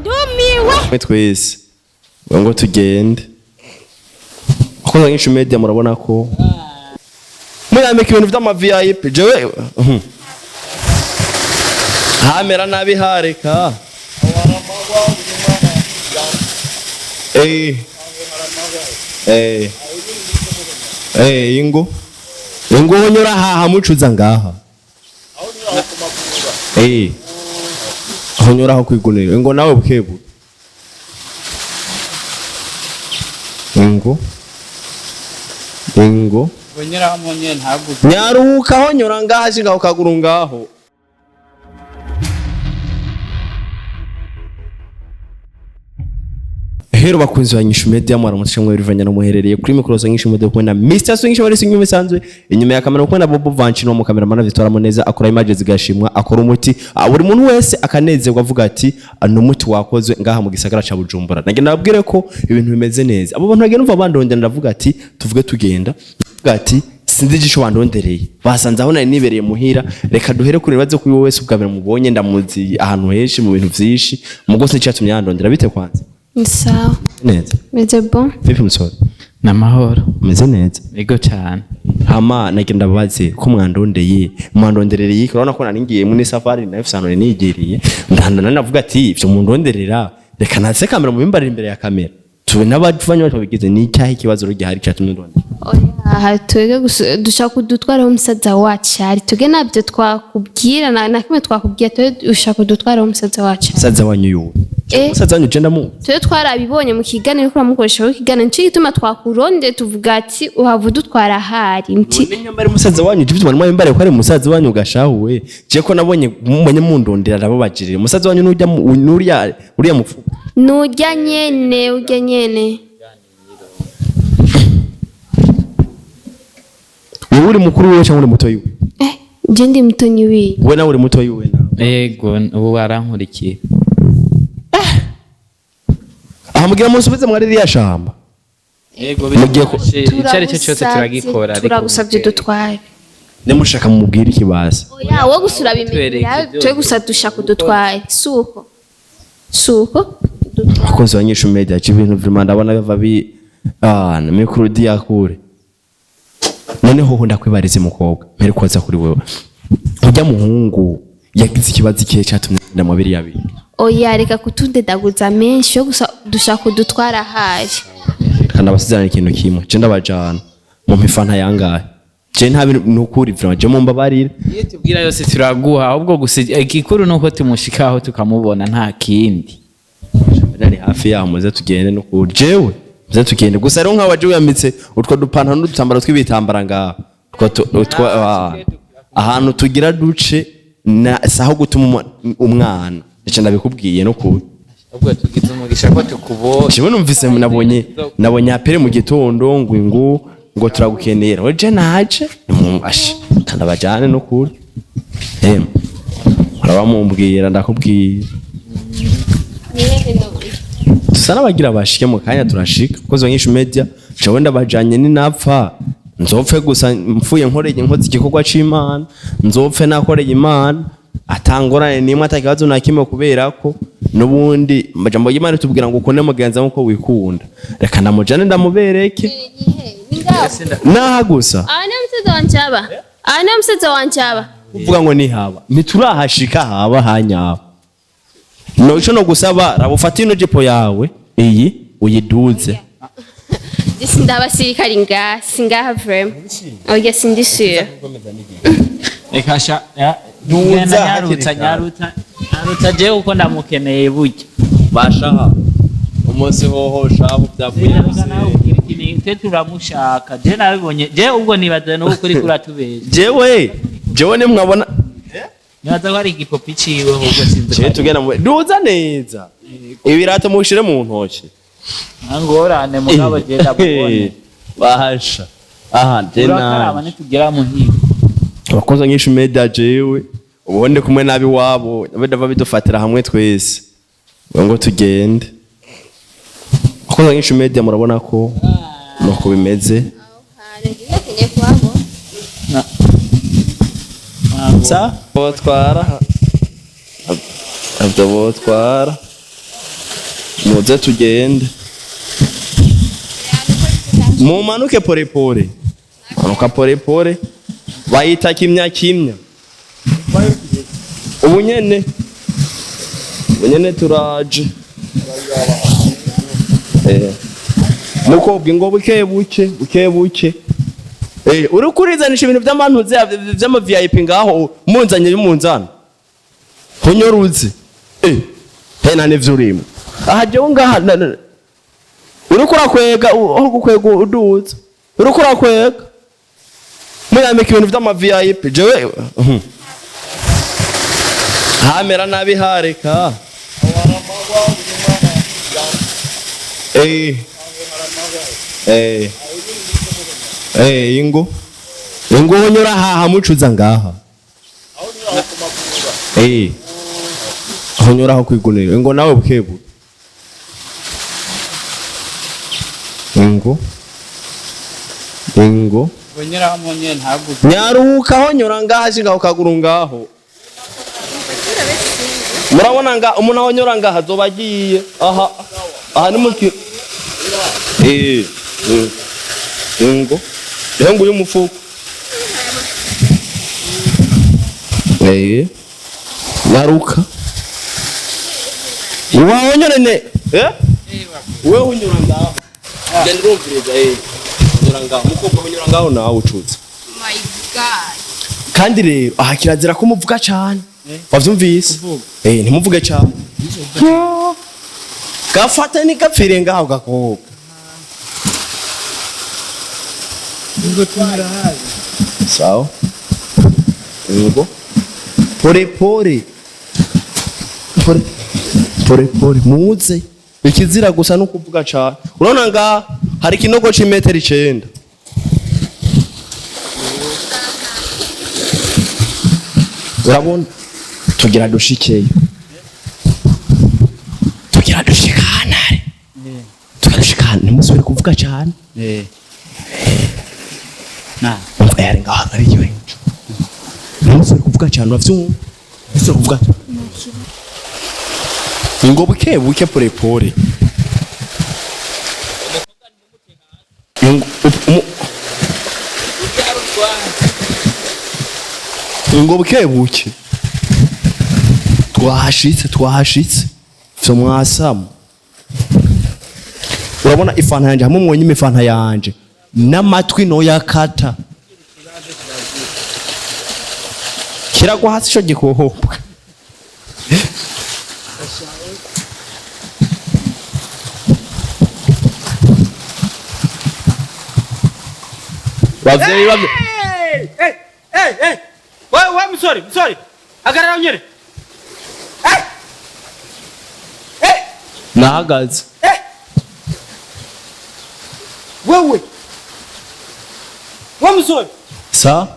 Ndumiwe. Twese ngo tugende. Abakunzi ba Inyishu Media, murabona ko muyambika ibintu vy'ama VIP. Jewe hamera nabi hareka. Eh eh eh, ingo ingo honyora haha mucuza ngaha. Eh, honyora aho kwigunira ingo nawe bukebu ingo ingo. Bonyeraho nyene ntaguze. Nyaruka, honyora ngaha, shinga ukaguru ngaho. Hero bakunzi ba Inyishu Media, mwaramutse mwe bivanye no muherereye. Kuri mikoro za Inyishu Media kumwe na Mr. Swing bari swing bisanzwe, inyuma ya kamera kumwe na Bobo Vancino, mu cameraman Vitora neza akora images zigashimwa, akora umuti. Buri muntu wese akanezerwa avuga ati no muti wakozwe ngaha mu gisagara ca Bujumbura. Nagenda nababwire ko ibintu bimeze neza. Abo bantu bagenda umva bandondera, ndavuga ati tuvuge tugenda, ndavuga ati sinzi igisho bandondereye, basanze aho nari nibereye muhira. Reka duhere kuri bibazo kuri wowe wese ubwa mbere mubonye. Ndamuzi ahantu henshi mu bintu vyinshi, mugo sincatumye yandondera. Bite kwanza? Ni sawa. Neza. Meze bon. Vipi musore? Namahoro. Umeze neza? Ego cyane. Hama nagenda babaze ko mwandondeye, mwandonderereye iki? Urabona ko nari ngiye muri safari nayo fisa none nigiriye ndahanda, navuga ati ivyo mundonderera reka natse kamera mubimbarira imbere ya kamera tube n'abavanye bacu babigize. Ni icyahe ikibazo rero gihari cyatumye ndondera? Oya, twege gusa dushaka kudutwaraho umusaza wacu ari twege, ntabyo twakubwira na kimwe twakubwira. Twege dushaka kudutwaraho umusaza wacu ari. Musaza wanyu yuwe? Eh. Musaza wanyu je ndamu Twege twarabibonye mu kiganiro uriko uramukoresha ikiganiro, nico gituma twakuronde tuvuga ati uhava udutwara ahari nti. None nyamba ari musaza wanyu, je bituma mwambare ko ari musaza wanyu gashahuwe. Je ko nabonye mubonye mundondera, arababajirira musaza wanyu nujya nuriya uriya mupfu. Nurya nyene, urya nyene. Wowe uri mukuru wiwe cyangwa uri muto wiwe? Eh, je ndi mutonyi wiwe. Wowe nawe uri muto wiwe nawe? Ego, ubu arankurikiye. Aha mugira musubize mwari ririya shamba. Ego. Mugiye ku- Icyo ari cyo cyose turagikora ariko Turagusabye dutware. Nimushaka mumubwire ikibasa. Oya, wowe gusa urabimenyera. Twereke Twe gusa dushaka udutware, suko suko dutware. Abakozi ba Inyishu Media, je ibintu vraiment ndabona biva bi ah na mikuru diakure. Noneho ho ndakwibarize mukobwa, mpere koza kuri wewe. Ujya muhungu yagize ikibazo ikihe cyatumye ngenda mu biriya bintu? Oya, reka kutudedaguza menshi, yo gusa dushaka kudutwara ahari. Kandi abasizana ikintu kimwe, je ndabajana mu mifanta yangahe? Je nta bintu nukuri vraiment, je mumbabarire. Iyo tubwira yose turaguha, ahubwo gusa igikuru nuko tumushikaho tukamubona, nta kindi. Nari hafi yaho, muze tugende nukuri. Jewe muze tugende gusa rero nkawe jewe yamitse utwo dupantaro n'udutambaro tw'ibitambara ngaha. Utwo ahantu tugira duce na saho gutuma umwana icyo ndabikubwiye no kuri. Ahubwo tugize umugisha ko tukubonye. Jewe numvise nabonye apere mu gitondo ngo ingu ngo turagukenera oje naje nimumfashe kandi abajane no kuri. Em, murabamumbwira ndakubwiye dusa n'abagira bashike mu kanya turashika kuko zo Inyishu Media. Jewe ndabajanye ninapfa nzopfe gusa mfuye nkoreye nkoze igikorwa c'Imana, nzopfe nakoreye Imana atangorane nimwe atakibazo na kimwe, kubera ko n'ubundi amajambo y'Imana tubwira ngo ukunde mugenzi wawe nkuko wikunda. Reka ndamujane ndamubereke naha gusa. Aha niho musaza wanje aba, aha niho musaza wanje aba. Kuvuga ngo nihaba ntiturahashika haba hanyaba. No ico no gusaba raba ufate ino jipo yawe iyi uyiduze. Sindabasirikari ngaha, singaha vraiment. Oya, sindi sure. Reka sha. Duza hakiri nyarutsa kare. Nyarutsa nyarutsa, jewe uko ndamukeneye burya. Bashaha umunsi hoho shabu byavuye. Twe turamushaka, je nabibonye je ubwo nibaza n'ubu kuri kuratubesha. Jewe nimwabona. Nibaza ko ari igipopi ciwe ahubwo sinzi. Jewe tugenda mu duza neza ibirato mushire mu ntoki. Nta ngorane mugabo je ndamubone. Basha aha je Urakaraba naje nitugera muhira. Abakozi Inyishu Media, jewe ubundi kumwe nabi wabo bidava bidufatira hamwe twese ngo tugende. Abakozi Inyishu Media, murabona ko nuko bimeze. Na Sa botwara abyo botwara. Muze tugende. Mumanuke porepore, manuka porepore, bayita kimya kimya. Ubu nyene, ubu nyene turaje. Mukobwa, ngo buke buke, buke buke. Uri kurizanisha ibintu by'amantuze by'ama VIP ngaho, munzanye y'umunzana honyoruzi. Hena nivyo urimo aha, jewe ngaha uriko urakwega, aho gukwega uduza uriko urakwega, muyambika ibintu vy'ama VIP. Jewe hamera nabi, hareka. Ingo ingo, honyora haha, mucuza ngaha. Honyora aho kwigunira. Ingo nawe bukebu, ingo ingo. Bonyera nyene ntaguze. Nyaruka, honyora ngaha, shinga ukaguru ngaho. Murabona nga umuntu ahonyora ngaha azoba agiye aha aha ni muki. Ingo rero, nguyu umufuko. Nyaruka, wahonyore ne. Wewe unyura ngaho, genda urumviriza. Unyura ngaho, mukobwa, unyura ngaho nawe ucutse. My God. Kandi rero aha kirazira ko muvuga cyane, wavyumvise? Ntimuvuge cyane. Gafata nigapfire ngaho gakobwa. Ngo tumurahazi. Sawa, ngo pore pore, pore pore pore, muze. Ikizira gusa no kuvuga cyane. Urabona ngaha hari ikinogo c'imetero 9. Urabona tugira dushikeyo, tugira dushikana, tugira dushikana. Ntimusubire kuvuga cyane. Na. Umva, yari ngaho ari iwe. Ntimusubire kuvuga cyane, uravyumva? Ntimusubire kuvuga cyane, ngo buke buke, pore pore. Ngo buke buke, twahashitse, twahashitse. Vyo mwasama, urabona ifanta yanje hamwe mwonyine, ifanta yanje n'amatwi noyakata kiragwa hasi ico gikohobwa. Bavyeyi, bavyeyi. We musore, musore, hagarara unyere. Nahagaze. Wewe we musore. Sa.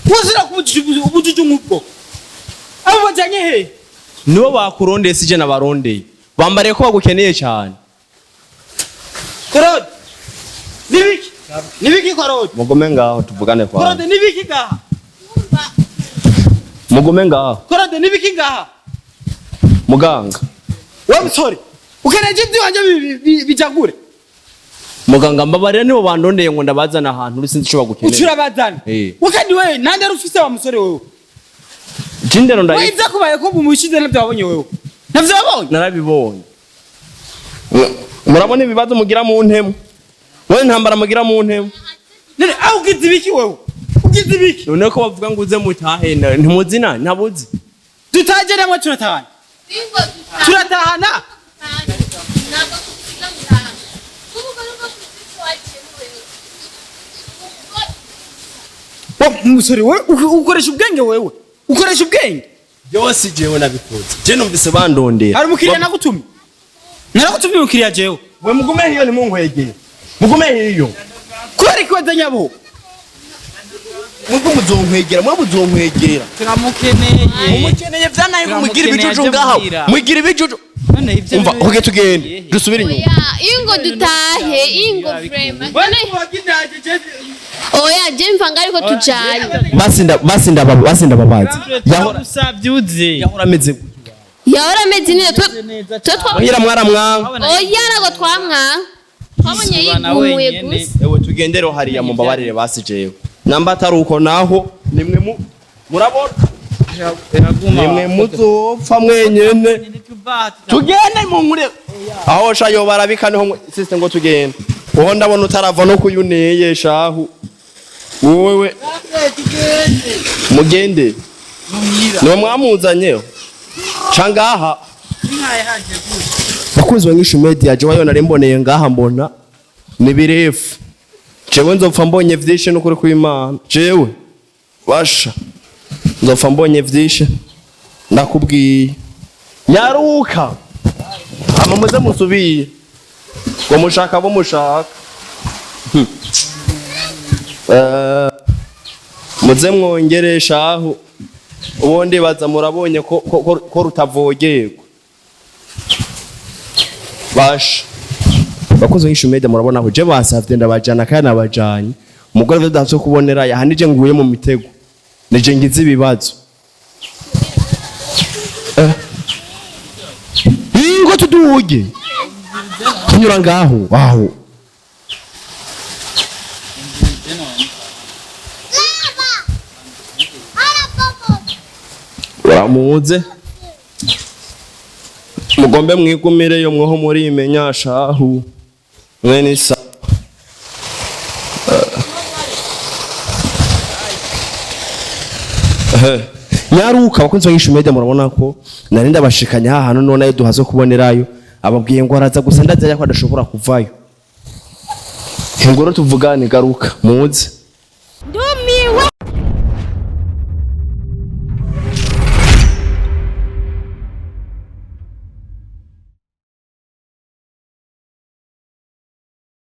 Wazira kubujuju nk'ubwo, abo bajanye he? Nibo bakurondeye, sije nabarondeye. Bambariye ko bagukeneye cyane. Korode, nibiki nibiki, Korode? Mugume ngaho tuvugane kwa. Korode, nibiki ngaha? Mugume ngaho. Korode, nibiki ngaha? Muganga. We musore, ukeneye iby'iwanje bijagure? Muganga, mbabarira, nibo bandondeye ngo ndabazana ahantu uri, sinzi ico bagukeneye. Ucura bazana. Wakandi wewe nande ari ufise wa musore wewe? Jindero ndayi. Wewe ibyakubaye ko bumushize nabyo wabonye, wewe navyo wabonye? Narabibonye. Murabona ibibazo mugira mu ntemu, wewe ntambara mugira mu ntemu. None aho ugize ibiki, wewe ugize ibiki? None ko bavuga ngo uze mutahe, ntimuzina ntabuzi. Tutaje namwe, turatahana, turatahana. Ntabwo tusiga ngaha. Kuvuga nuko tuzi waciyemo wewe. Wa musore wewe, ukoresha ubwenge, wewe ukoresha ubwenge. Byose jewe nabikoze, je numvise bandondera. Hari umukiriya nagutumye, naragutumye umukiriya jewe? We, mugume hiyo, ntimunkwegere, mugume hiyo. Kubera iki wazanye abo? Mwebwe muzonkwegera, mwe muzonkwegera. Turamukeneye. Mumukeneye vyanaye ko mugira Turamukeneye, ibijuju aje ngaho. muhira. Mugira ibijuju. None ivyo Umva, bintu oke, tugende dusubire inyuma. Oya, ingo dutahe, ingo vraiment. Oya, je mvanga ariko tujanye. Basi nda basi ndababazi. Yahora Turagusavye uze. Yahora ameze gutya. Yahora ameze neza, Neza twe Muhira mwaramwanka. Oya, ntabwo twamwanka, twabonye Yisubana yigumuye wenyene. gusa. Ewe, tugendere hariya, mumbabarire basi. Jewe namba atari uko naho nimwe murabona nimwe muzopfa mwenyene. Tugende mu nkure aho sha yo barabika niho sister ngo tugende. Uho ndabona utarava no kuyuneye shahu wowe. Mugende, niwe mwamuzanye ca ngaha. Bakunzi ba Nyishu Media, jewe yo nari mboneye ngaha, mbona ni birefu. Jewe nzopfa mbonye vyinshi n'ukuri kw'Imana. Jewe basha nzopfa mbonye vyinshi, ndakubwiye. Nyaruka hama muze musubire ngo mushaka bo mushaka. Muze mwongere shahu, ubundi baza murabonye ko rutavogerwa basha. Bakozi b'Inyishu Media, murabona aho je basavye ndabajana kandi nabajanye. Umugore vyo dazo kubonera yahanije nguye mu mitego, nije ngize ibibazo. Ingo tuduge tunyura ngaho aho. Uramuze mugombe mwigumireyo mwoho murimenya shahu mwene isa. Nyaruka abakunzi ba Nyishu Media, murabona ko nari ndabashikanya aha hantu none ayo duhaze kubonerayo. Ababwiye ngo araza gusa, ndaza ko adashobora kuvayo. Ingoro tuvugane, garuka muze.